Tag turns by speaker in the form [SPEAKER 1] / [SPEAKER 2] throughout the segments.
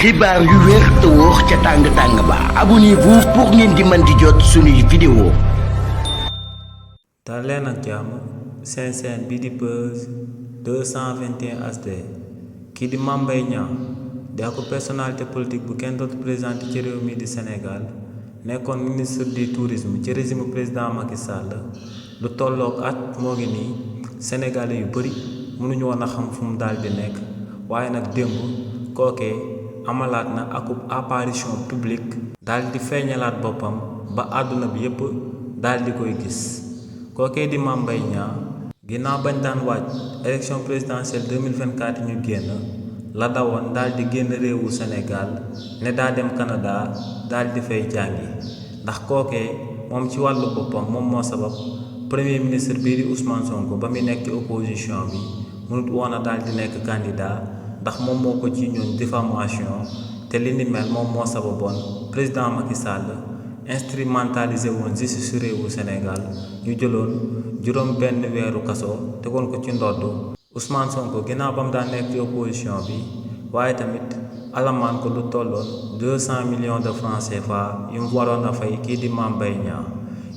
[SPEAKER 1] xibaar yu wér te wóor ca tàng ba abonnez-vous pour ngeen di mën di jot suñuy vidéo.
[SPEAKER 2] dal leen ak jàmm seen chaîne bi di Buzz 221 HD kii di Mame Mbaye Niang di ak personnalité politique bu kenn dootu présenté ci réew mi di Sénégal nekkoon ministre du tourisme ci régime président Macky Sall lu tolloog at moo ngi nii sénégalais yu bëri mënuñu woon a xam fu mu daal di nekk waaye nag démb kookee amalaat na akub apparition publique daal di feeñalaat boppam ba àdduna bi yépp daal di koy gis kookee di Mame Mbaye Niang ginnaaw bañ daan waaj élection présidentielle 2024 ñu génn la dawoon daal di génn réewu Sénégal ne daa dem Canada daal di fay jàngi ndax kookee moom ci wàllu boppam moom moo sabab premier ministre bii di Ousmane Sonko ba mu nekk ci opposition bi mënut woon a daal di nekk candidat ndax moom moo ko ci ñoon diffamation te li ni mel moom moo sababoon président Macky Sall instrumentalisé woon justice su réewu Sénégal ñu jëloon juróom benn weeru kaso tegoon ko ci ndodd Ousmane Sonko ginnaaw ba mu daan nekk ci opposition bi waaye tamit alamaan ko lu tolloon 200 millions de francs CFA yu mu waroon a fay kii di Mame Mbaye Niang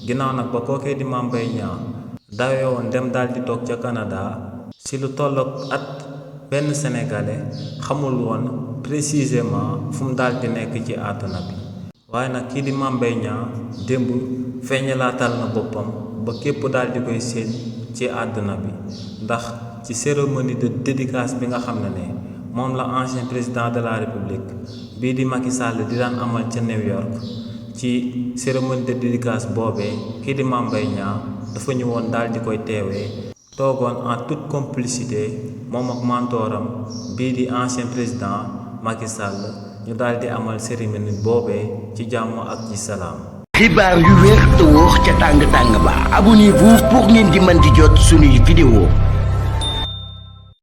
[SPEAKER 2] ginnaaw nag ba kookee di Mame Mbaye Niang dawee woon dem daal di toog ca Canada si lu tolloog at benn sénégalais xamul woon précisément fu mu daal di nekk ci àdduna bi waaye nag kii di Mame Mbaye Niang démb feeñalaatal na boppam ba képp daal di koy séen ci àdduna bi ndax ci cérémonie de dédicace bi nga xam ne moom la ancien président de la république bii di Macky Sall di daan amal ca New York ci cérémonie de dédicace boobee kii di Mame Mbaye Niang dafa ñëwoon daal di koy teewee toogoon en toute complicité moom ak mantooram bii di ancien président Macky Sall ñu daal di amal cérémonie boobee ci jàmm ak ci salaam.
[SPEAKER 1] xibaar yu wér te wóor ca tàng ba abonnez-vous pour ngeen di mën di jot suñuy vidéo.